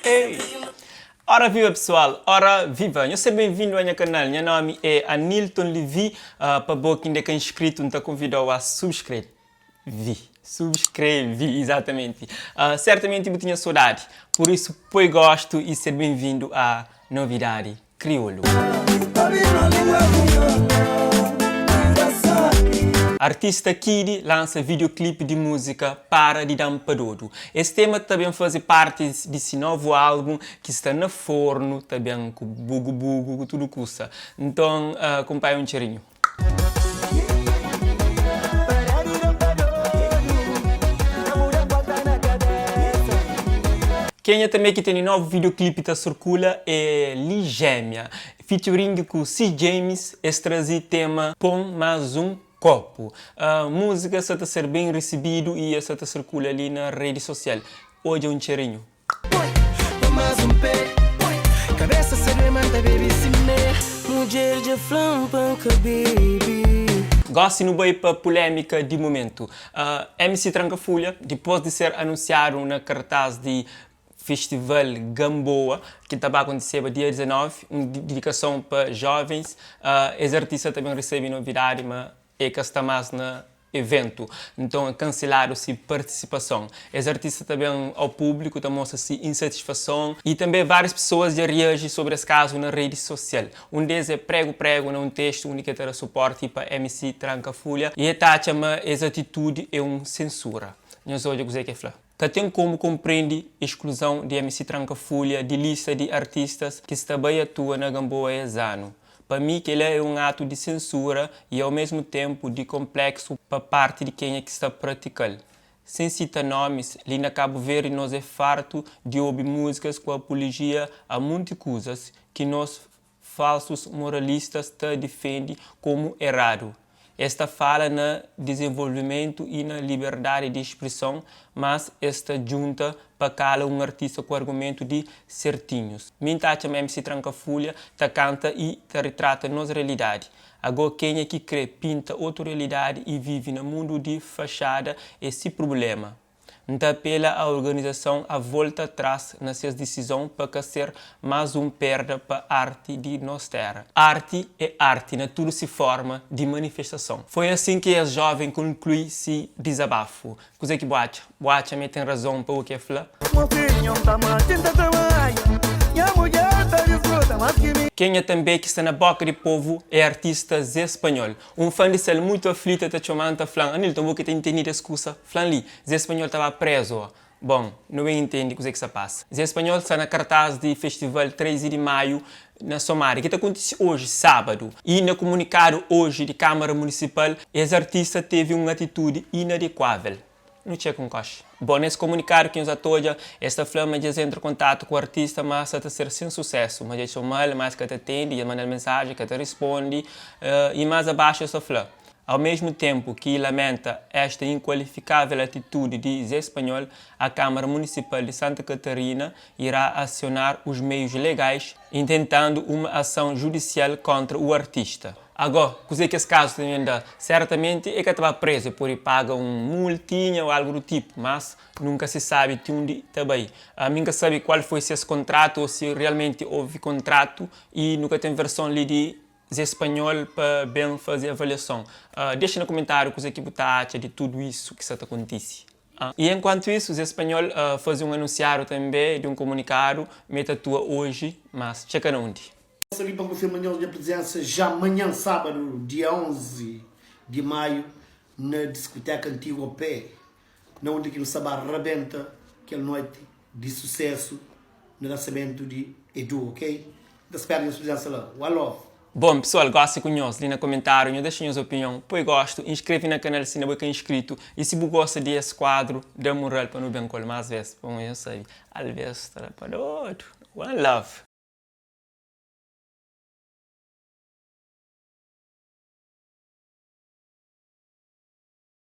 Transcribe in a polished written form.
Ei! Ora viva pesoal, ora viva! Nhos ser ben-vindu a nha kanal, nha nomi é Anilton Levy, pa bo ki inda ka inscrito N ta konvidau a subscreve, subscreve, exatamenti, sertamenti bu tinha sodadi, pur isu poi gostu y ser ben-vindu a novidadi. Kriolu. Artista Kidy lansa videoclip di múzika Para di Da-m Pa Dodu. Es tema ta ben faze parti di si novu álbum ki sta na fornu, ta ben ku bugu-bugu ku tudu kusa. Nton, kunpanha un txerinhu. Kenha tanbe ki tene novu videoclip ta circula é Li Gémia featuring ku C James es traze tema Pon Más Um Copo. Música sa ta ser bem recebido e es sa ta circula li na rede social. Odja um txerinhu. Gosi nu bai pa pulémika di mumentu. MC Tranka Fulha, dipôs di ser anunsiadu na kartás di Festival Gamboa, ki ta ba kontiseba dia 19, un didikason pa jóvens, es artista ta ben resebe novidadi ma E ka sta más na eventu, nton é kanseladu si partisipason. Es artista ta ben ao públiku ta mostra si insatisfason y tanbê várias pesoas dja riaji sobri es kazu na redi sosial. Un des é Prego Prego na un testu undi ki el ta da suporti pa MC Tranka Fulha y el ta atxa ma es atitudi é un sensura. Nhos odja kuzê ki el fla. Ka ten komu konprende eskluzon di MC Tranka Fulha di lista di artistas ki sta bai atua na Gamboa es anu. Pa mi kel-la é un atu di sensura y au mesmu tenpu di konpleksu pa parti di kenha ki sta pratika-l. Sen sita nomis, li na Kabu Verdi nos é fartu di obi muzikas ku apulijia a munti kuzas ki nos falsus moralistas ta difende komu eradu. Es ta fala na dizenvolvimentu y na liberdadi di exprison, mas es ta djunta pa kala un artista ku argumentu di sertinhus. Mi N ta atxa ma MC Tranka Fulha ta kanta y ta ritrata nos realidadi. Ago kenha ki kre pinta otu realidadi y vive na mundu di faxada é si prubulema. N ta apela a organizason a volta atrás na ses disizon pa ka ser más un perda pa arti di nos tera. Arti é arti na tudu si forma di manifestason. Foi asin ki es joven konklui si dizabafu. Kuze ki bu atxa? Bu atxa ma e ten razon pa u ki e fla? Kenha tanbe ki sta na boka di povu é artista Zé Spanhol. Un fan di sel mutu aflita ta txoman ta flan, Anilton bo ki ta intendi des kusa, flan li, Zé Spanhol ta ba prezu o? Bon, nu ben intendi kuze ki sta pasa. Zé Spanhol sta na kartaz di festival 13 di Maiu na Somada, ki ta kontisi oji, sábadu. I na kumunikadu oji di Kamara Munisipal, es artista tevi un atitudi inadekuavel. Nu txeka un koxa. Bon, nes komunikadu ki nhos ata odja, es ta fla ma dja es entra kontatu ku artista ma sa ta ser sen susesu, ma dja txoma-l ma es ka ta atende, dja manda-l mensajen ka ta risponde, i más abaxu es ta fla, Ao mesmu tenpu ki lamenta esta inkualifikavel atitudi di Zé Spanhol, a Kamara Munisipal di Santa Katarina irá asionar os meios legais intentando uma ason judisial kontra o artista. Agó, kuzê ki es kazu ta ben da? Sertamenti e ka ta ba prezu, e pode paga un multinha ô algu du tipu, mas nunka se sabe ti undi ta bai. Ami N ka sabe kual foi ses kontratu ô si realmenti ovi kontratu y nu ka ten verson li di Zé Spanhol pa ben faze avaliason. Dexa na kumentáriu kuzê ki bu ta atxa di tudu isu ki sa ta kontise. Y enkuantu isu, Zé Spanhol faze un anunsiadu tanbe di un komunikadu ma e ta atua oji, mas txeka na undi. Sa li pa konfirma nhos nha prizensa já manhan sábadu dia 11 di maiu na diskoteka antigu OP na undi ki nu sa ba rabenta kel noiti di susesu na lansamentu di Edu ok N ta spera nhos prizensa la one love. Bom pessoal gosi ku nhos li na komentariu nhos dexa nhos opinion poi gostu inscreve na canal si na bo ka inscrito e si bu gosta di es quadro da mural pa nu bem kol mas vez pamo nhos sabi alvez ta da pa dodu one love.